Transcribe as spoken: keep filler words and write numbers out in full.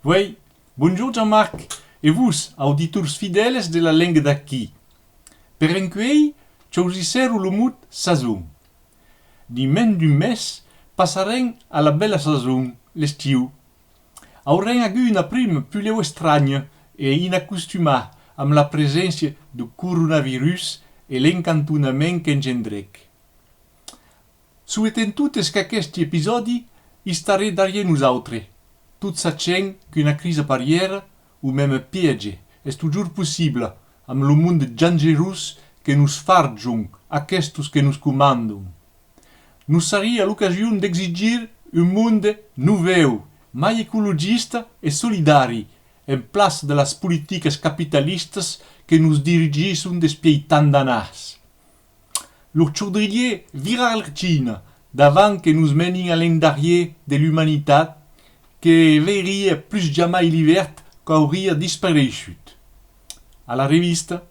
Uèi, bonjorn Jean-Marc e vos, auditors fidèles de La Lenga d'Aquí. Per encuèi, chausissèro lo mot sason. Dins mens d'un mes, passarem a la bèla sason, l'estiu. Aurem agut una prima puslèu estranha e inacostumada amb la preséncia dau coronavirus e l'encantonament qu'engendrèc. Soetem totes qu'aquesti episòdi estaré darrièr nosautres, tot sachent qu'una crisa parièra, o mème pièger, es totjorn possibla amb lo monde dangerós que nos farjon aquestos que nos comandan. Nos sariá l'ocasion d'exigir un monde novèu, mai ecologista e solidari, en plaça de las politicas capitalistas que nos dirigisson despièi tant d'annadas. Lo chaudrilhièr Virar l'esquina davant que nos menin a l'endarrièr de l'umanitat que veiriá plus jamai l'ivèrn qu'auriá dispareissut. A la revista,